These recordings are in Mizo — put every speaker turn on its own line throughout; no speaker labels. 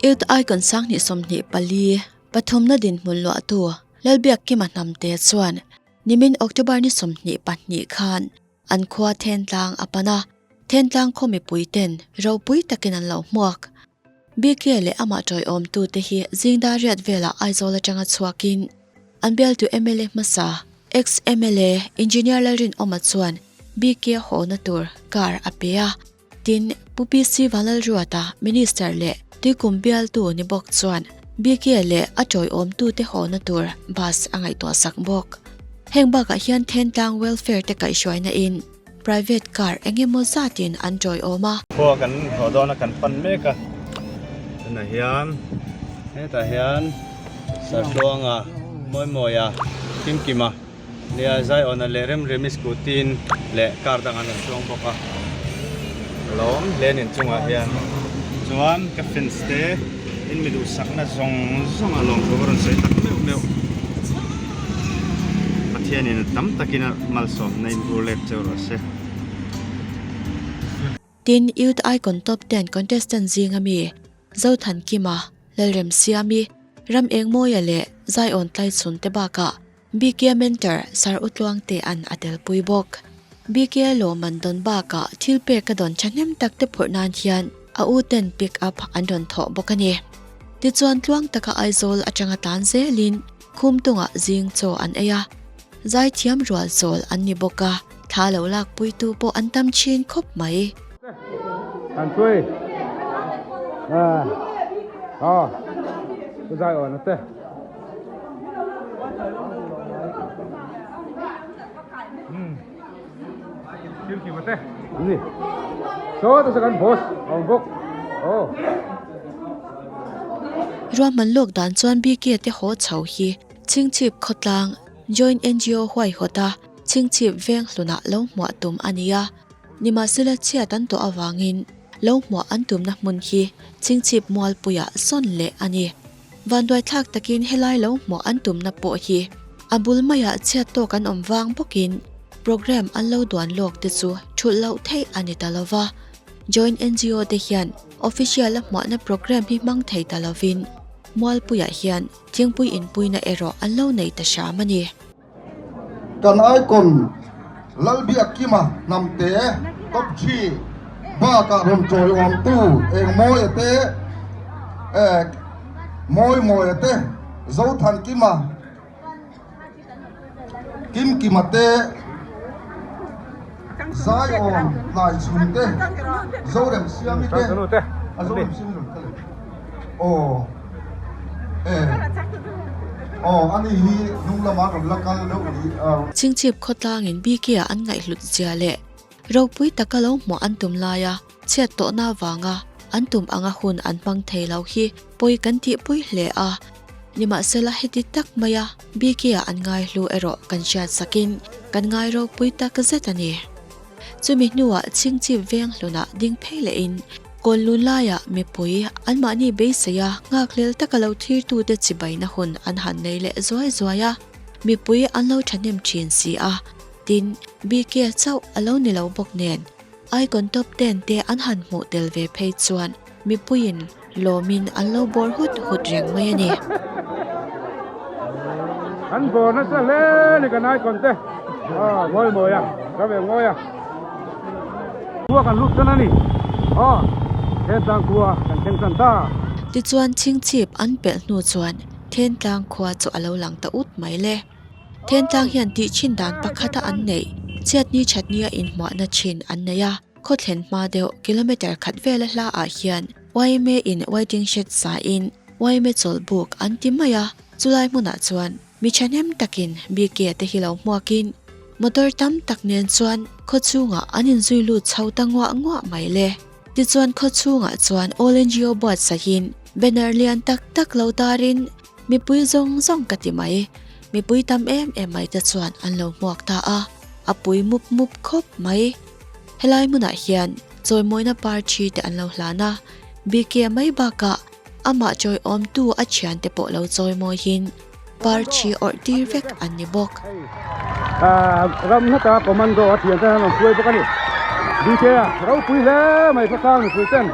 Youth Icon 2024 pathumna dinhmun luahtu Lalbiakkima Hnamte chuan nimin October ni 22 khan an khua Thentlang a pan a, Thentlang khaw mipui ten ropui takin an lo hmuak. BK leh amah tawiawmtute hi zingdar riat velah Aizawl atanga chhuakin an bialtu mla hmasa, ex-MLA Engineer Lalrinawma chuan BK hawna tur car a pe a. Tin, Pu PC Vanlalruata, Minister leh Tuikum bialtu ni bawk chuan BK leh a tawiawmtute hawna tur bus a ngaihtuahsak bawk. Heng bakah hian Thentlang Welfare te kaihhruaina in private car eng emaw zatin an tawiawm a.
Khua kan hlawh dawn a kan pan mek a, tunah hian hetah hian Sartluanga, Mawimawia, Kimkima nia Zaiawna leh Remremi scooty in leh car dang an rawn chuang bawk a, lawm hle a ni chungah hian chuan ka fans te in mi duhsakna zawng zawng a lawm thu ka rawn sawi tak meuh meuh. Pathianin tam takin a malsawmna in vur let cheu rawh se.
Tin, Youth Icon Top Ten contestant zinga mi Zothankima, Lalremsiami, Ramengmawia leh Zaiawn Tlaichhun te bakah BK Mentor Sir Utluangte an a telpui bawk. BK lawmman dawn bakah thil pek a dawn thahnem tak te phurh nan hian a u ten pick up an rawn thawh bawk a ni. Tichuan tluang taka Aizawl atanga tlan zelin Khumtungah zing chaw an ei a, zaithiam rual chawl an ni bawk a, thla lo lakpuitu pawh an tam thin khawp mai.
An thui a, a zai awn a te. Thil kim a te. Ni. Saw ta kan boss awm bawk. Oh.
Ruahman lawk dan chuan BK te haw chho hi Chhingchhip khawtlang Joint NGO huaihawta Chhingchhip veng hlunah lo hmuah tum a ni a. Nimahsela chhiat an tawh avangin lo hmuah an tumna hmun hi Chhingchhip mualpuiah sawn leh a ni. Vanduaithlak takin helai lo hmuah an tumna pawh hi a bul maiah chhiat tawk an awm vang bawkin program an lo duan lawk te chu thulh loh theih a ni ta lo va. Joint NGO te hian official a hmuahna program hi hmang thei ta lovin Mualpuiah hian thingpui inpuina erawh an lo nei ta hram a ni.
Kan icon Lalbiakkima Hnamte top three bakah rawn tawiawmtu Engmawia te, Mawimawia te, Zothankima, Kimkima te, Zaiawm Tlaichhun te, Zoremsiami te, a Zoremsiami rawn kal em? Aw e aw ani hi hnung lama rawn la kal deuh ni a.
Chhingchhip khawtlangin BK ah an ngaihhlut zia leh ropui taka lo hmuah an tum laia chhiat tawhna avanga an tum anga hun an hmang thei lo hi pawi kan tihpui hle a. Nimahsela heti tak maia BK ah an ngaihlu erawh kan hriat sakin kan ngai ropui tak zet a ni. Chumi hnuah Chhingchhip veng hlunah ding phei lehin Kawnlun laiah mipui anmahni beiseia nghakhlel taka lo thirtute chibaina hun an han nei leh zuai zuai a, mipui an lo thahnem thin si a, tin, BK chauh a lo ni lo bawk nen Icon Top Ten te an han hmuh tel ve phei chuan mipuiin lawmin an lo bawr hut hut reng mai a ni.
An bawr nasa hle ni kan icon te aw mawi mawi a ka ve ngawi a khua kan lut tan a ni aw Thentlang khua kan thleng tan ta.
Tichuan chhingchhip an pelh hnu chuan Thentlang khua chu a lo lang ta ut mai le. Thentlang hian tih chin dan pakhata an neih chhiatni thatnia inhmuahna chin an nei a. Khaw thlen hma deuh kilometer khat vela hla ah hian yma in waiting shed sa in yma chawlh buk an ti mai a, chulai hmunah chuan mi thahnem takin BK te hi lo hmuakin motor tam tak nen chuan khaw chhungah an inzui lut chho ta nguah nguah mai le. Tichuan khaw chhungah chuan All NGO buatsahin banner lian tak tak lo tarin mipui zawng zawng ka ti mai, mipui tam em em mai te chuan an lo hmuak ta a, a pui mup mup khawp mai. Helai hmunah hian chawimawina par thi te an lo hlan a, BK mai bakah amah chawiawmtu a thiante pawh lo chawimawiin par thi awrh tir vek an ni bawk.
Ram hnata commando a thiante an rawn hruai bawk a ni. BK a ropui hle mai khawtlang mipui ten.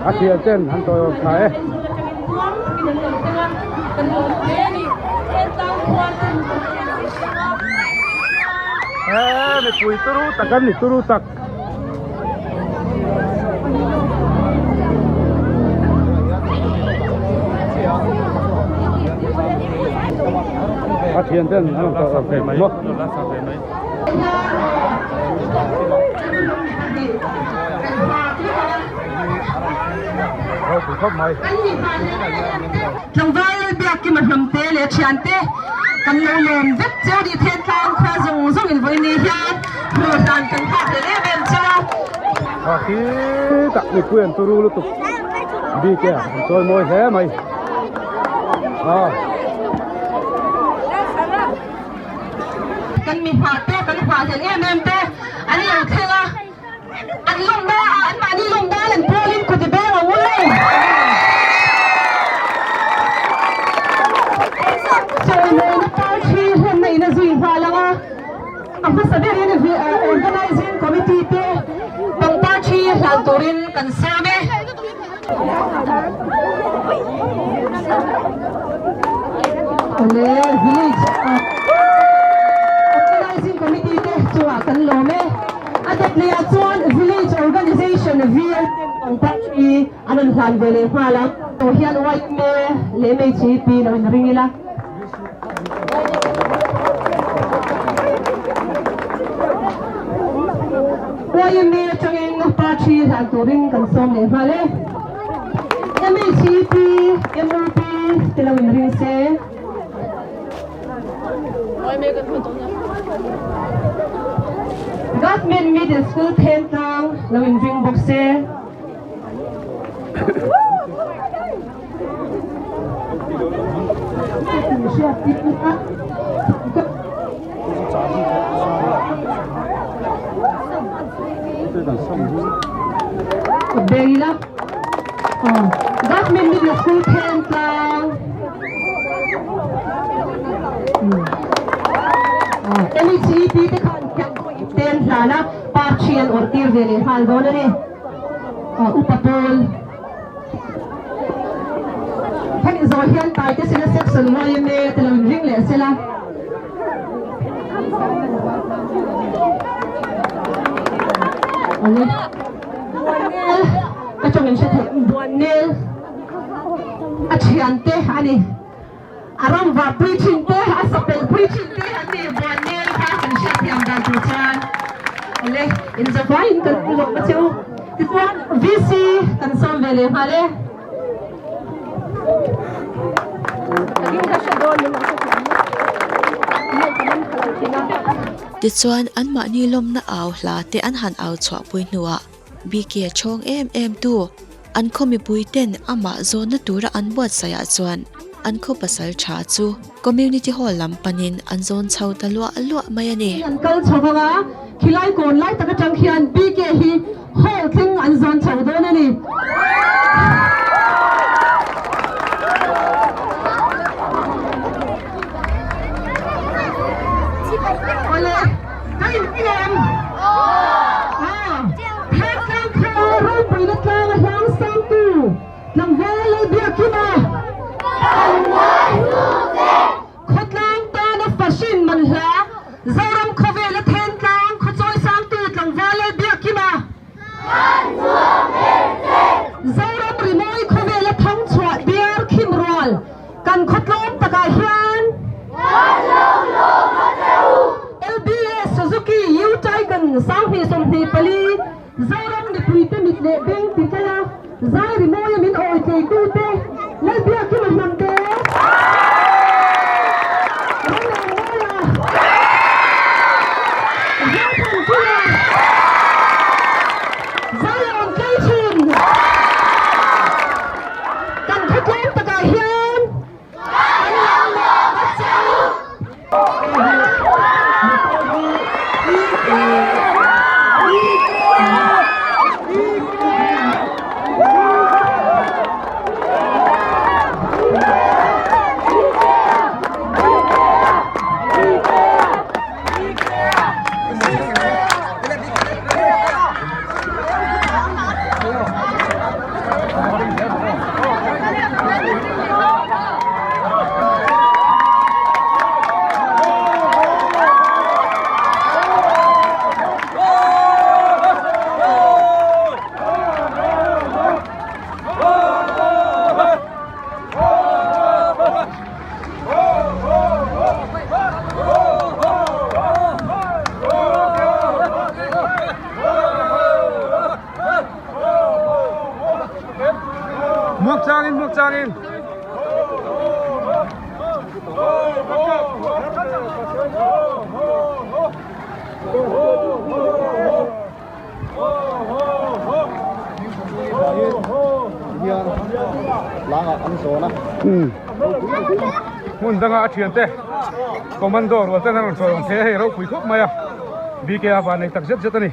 A thian ten an tawiawm tha e. He mipui turu tak an ni turu tak. A thian ten an tawiawm thei mai maw. Ropui khawp mai.
Tlangval Biakkima hnamte leh thiante kan lo lawm vek cheu ni Thentlang khua zawng zawng in vawiin ni hian hmuh hlan kan nghak leh em em cheu a.
Tha khi tak mipui an turu lutuk bike a an chawi mawi hle mai.
Kan mi hma te kan hma hlel em em te an lo thleng a, an lawm da a, an mahni lawm dan an pawlin kut i beng ang u. Chawimawina party hlenna in a zui nghal ang a, a hmasa berin Organizing Committee te pangpar thi hlan turin kan sawm e. Awle village organizing committee te chungah kan lawm e. A dawt leh ah chuan village organization VO ten pangpar hi an rawn hlan ve leh nghal ang. Tawh hian YMA leh MHEP lo in ring ila. YMA atangin party hlan turin kan sawm leh nghal e. MHEP, MOP te lo in ring se. Government Middle School Thentlang lo in ring bawk se. Bengila Government Middle School Thentlang MECP te khan ten hlan a party an awrh tir ve leh nghal dawn a ni. Upa pawl Hemi zawh hian Taite Sena Section yma te lo inring leh sela. Awle. Buannel ka tawng in hre thei Buannel a thiante a ni. A ram vah pui thin te, a sapel pui thin te an ni. Buannel kha kan hriatthiam dan tur chuan awle inzavaiin kan lawm a che u. Tichuan VC kan sawm ve leh nghal e.
Tichuan anmahni lawmna au hla te an han au chhuahpui hnuah BK a chhawng em em tu. An khaw mipui ten amah zawnna tura an buatsaih ah chuan an khaw pasal tha chu Community Hall lam panin an zawn chho ta luah luah mai a ni.
An kal chho vang a, khilai kawn lai tak atang khian BK hi hall thleng an zawn chho dawn a ni. Awle, ka inpui em? Aw. Thentlang kha ropuina tlang a hlang sangtu tlangval Lalbiakima Khawtlang tana fashion man hla Zoram khawvela Thentlang khaw chawi sangtu tlangval Lalbiakima Zoram rimawi khawvela thangchhuah biar khim rual Kan khawtlawm takah hian LBS Suzuki U-Taigun 2024 Zoram mipuite mit leh beng ti tlai a, zai rimawia min awi tleitute Lalbiakima Hnamte, Ramengmawia, Zothankima, Zaiawm Tleithin. Kan khawtlawm takah hian kan lo lawm a che u.
changin muang changin. Hmun danga a thiante commando rual ten a rawn sawi awm thei a hei ropui khawp mai a BK a van nei tak zet zet a ni.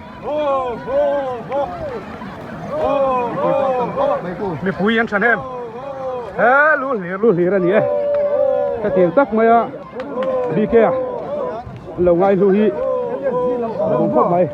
Mipui an than em he lu hlir lu hlir a ni e hetiang tak mai a BK a an lo ngai hlu hi a awm khawp mai.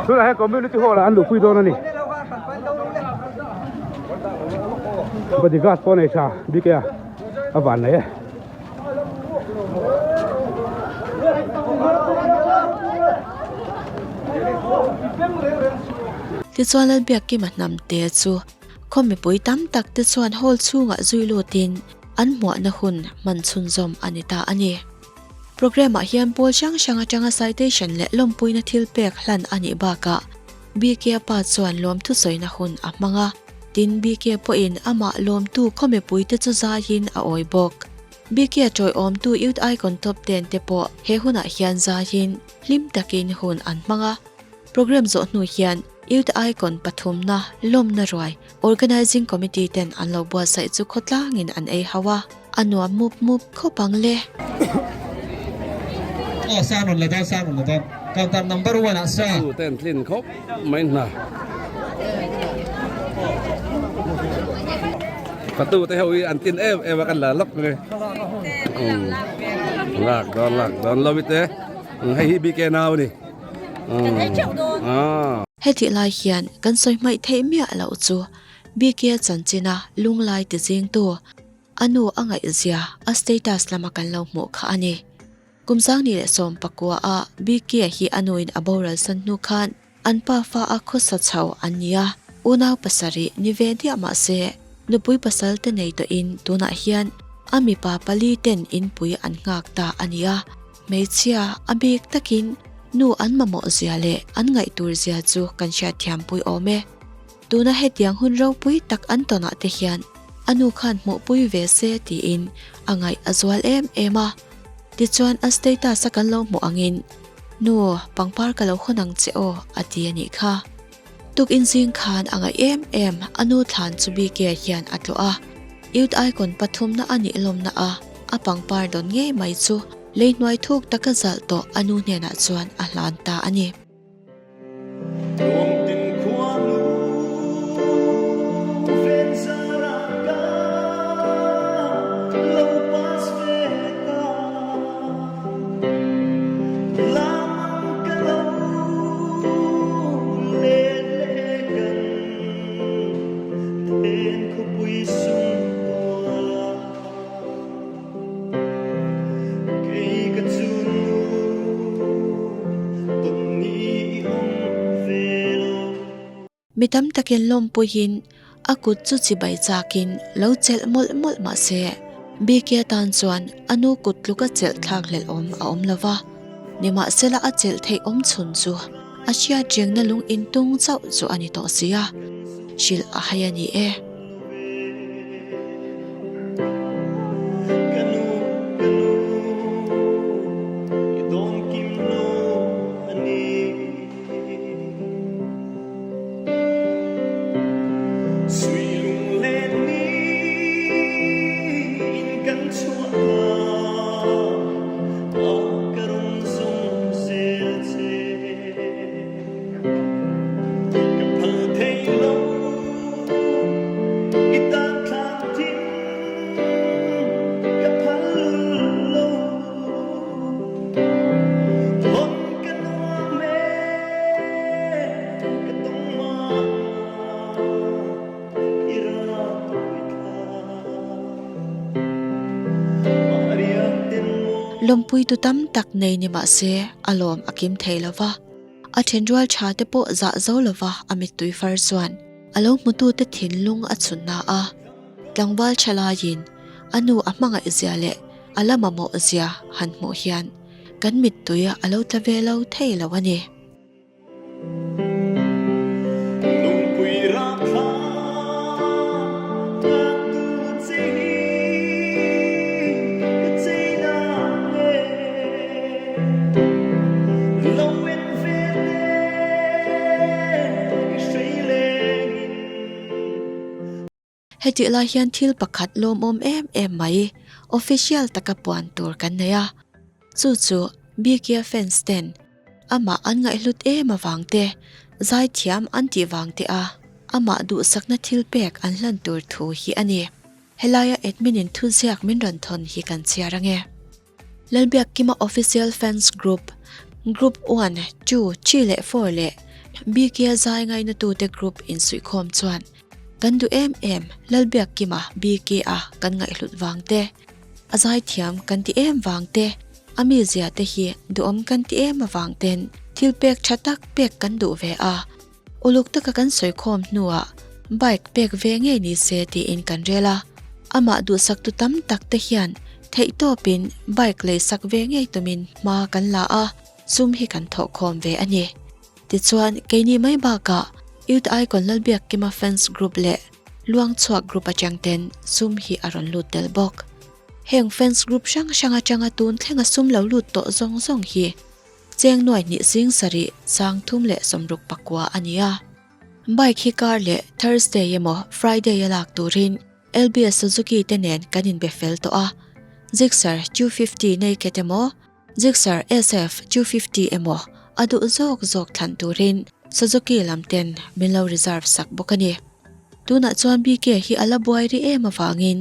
Tunah hian community hall ah an luhpui dawn a ni. Bodyguard pawh nei tha bik e a a van nei e.
Tichuan Lalbiakkima hnam te chu khaw mipui tam tak te chuan hall chhungah zui lutin an hmuahna hun hman chhunzawm a ni ta a ni. Programme ah hian pawl hrang hrang atanga citation leh lawmpuina thil pek hlan a nih bakah BK pa chuan lawmthu sawina hun a hmang a, tin BK pawhin amah lawmtu khaw mipuite chu zaiin a awi bawk. BK tawiawmtu Youth Icon Top Ten te pawh he hunah hian zaiin hlim takin hun an hmang a. Programme zawh hnu hian Youth Icon pathumna lawmna ruai Organizing Committee ten an lo buatsaih chu khawtlangin an ei ho a, a nuam mup mup khawp ang le.
Aw sang rawn la dawn sang rawn la dawn counter number one ah sa.
Tu ten tlin khawp mai hna. Fatu te ho hi an tin em em a kan la lawk nge. Lak dawn lak dawn lo ite hei hi BK nau a ni.
Hetih lai hian kan sawi hmaih theih miah loh chu BK chanchina lunglai ti zingtu a nu a ngaihzia a status lama kan lo hmuh kha a ni. Kum sangni leh sawmpakua a BK hi a nuin a boral san hnu khan an pa fa a khawsa chho an ni a, unau pasarih ni ve diah mah se nupui pasal te nei tawhin tunah hian a mipa pali ten inpui an nghak ta a ni a. Hmeichhia, a bik takin nu an mamawh zia leh an ngaihtur zia chu kan hriatthiampui awm e. Tuna hetiang hun ropui tak an tawnah te hian a nu khan hmuhpui ve se tiin a ngaih a zual em em a. Tichuan a status a kan lo hmuh angin, Nu, pangpar ka lo hawn ang che aw a ti a nih kha. Tukin zing khan a ngaih em em a nu thlan chu BK hian a tlawh a, Youth Icon pathumna a nih lawmna a a pangpar dawn ngei mai chu lei hnuai thuk taka zalh tawh a nu hnenah chuan a hlan ta a ni. Mi tam takin lawmpuiin a kut chu chibai chakin lo chelh mawlh mawlh mah se, BK tan chuan a nu kut tluka chelh thlak hlelh awm a awm lo va. Nimahsela a chelh theih awm chhun chu a hriat rengna lung intung chauh chu a ni tawh si a, hrilh a hai a ni e. Lawmpuitu tam tak nei ni mah se a lawm a kim thei lo va, a thenrual tha te pawh zah zo lo va a mittui far chuan a lo hmutute thinlung a chhun na a. Tlangval tha laiin a nu a hmangaih zia leh a la mamawh zia han hmuh hian kan mittui a lo tla ve lo thei lo a ni. Hetih lai hian thil pakhat lawmawm em em mai official taka puan tur kan nei a, chu chu BK fans ten amah an ngaihhlut em avang te, zaithiam an tih vang te a amah duhsakna thil pek an hlan tur thu hi a ni. Helaia admin in thuziak min rawn thawn hi kan chhiar ange. Lalbiakkima Official Fans Group, Group one, two, three leh four leh BK zai ngainatute group insuihkhawm chuan kan duh em em Lalbiakkima BK a kan ngaihhlut vang te, a zaithiam kan ti em vang te, a mizia te hi duhawm kan ti em avang ten thil pek tha tak pek kan duh ve a. Uluk taka kan sawikhawm hnuah bike pek ve ngei ni se tiin kan rel a, amah duhsaktu tam tak te hian theihtawpin bike leisak ve ngei tumin hma kan la a, sum hi kan thawhkhawm ve a ni. Tichuan, keini mai bakah Youth Icon Lalbiakkima Fans Group leh Luangchhuak Group atang ten sum hi a rawn lut tel bawk. Heng fans group hrang hrang atanga tun thlenga sum lo lut tawh zawng zawng hi Cheng nuai hnih zing sarih sang thum leh sawmruk pakua a ni a. Bike hi kar leh Thursday emaw Friday a lak turin LBS Suzuki te nen kan inbe fel tawh a. Gixxer 250 naked emaw Gixxer SF 250 emaw a duh zawk zawk thlan turin Suzuki lam ten min lo reserve sak bawk a ni. Tunah chuan BK hi a la buai rih em avangin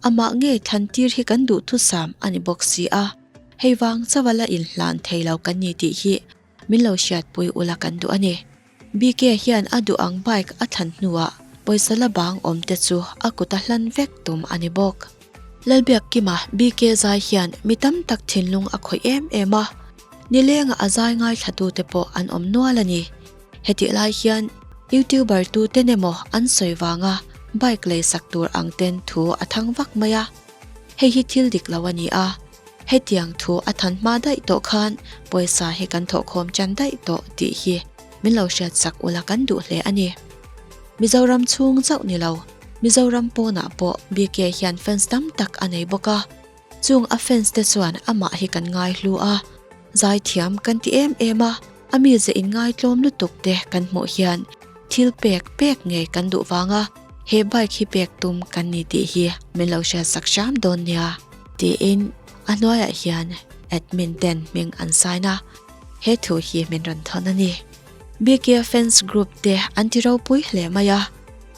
Amah ngei thlantir hi kan duhthusam a ni bawk si a, hei vang chauha la inhlan thei lo kan ni tih hi min lo hriatpui ula kan duh a ni. BK hian a duh ang bike a thlan hnuah pawisa la bang awm te chu a kut a hlan vek tum a ni bawk. Lalbiakkima BK zai hian mi tam tak thinlung a khawih em em a, nilengah a zai ngaithlatute pawh an awm nual a ni. Hetih lai hian YouTuber tu ten emaw an sawi vanga bike lei sak tur ang ten thu a thang vak mai a, hei hi thil dik lo a ni a, hetiang thu a than hma daih tawh khan pawisa hi kan thawhkhawm chan daih tawh tih hi min lo hriat sak ula kan duh hle a ni. Mizoram chhung chauh ni lo, Mizoram pawnah pawh BK hian fans tam tak a nei bawk a, Chung a fans te chuan amah hi kan ngai hlu a, zaithiam kan ti em em a, a mize inngaitlawm lutuk te kan hmuh hian thil pek pek ngei kan duh vang a, he bike hi pek tum kan ni tih hi min lo hriatsak hram dawn nia tiin a hnuaiah hian admin ten hming an sign a, he thu hi min rawn thawn a ni. BK fans group te an ti ropui hle mai a.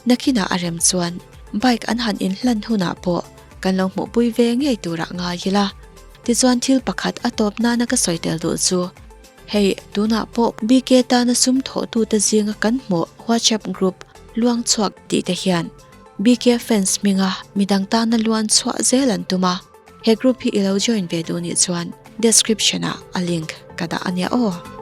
Nakinah a rem chuan bike an han inhlan hunah pawh kan lo hmuhpui ve ngei turah ngai ila. Tichuan thil pakhat a tawp nana ka sawi tel duh chu hei tunah pawh BK tana sum thawhtute zinga kan hmuh WhatsApp group luang chhuak tih te hian BK fans hminga midang tana luan chhuah zel an tum a, he group hi i lo join ve duh nih chuan description ah a link ka dah a nia aw.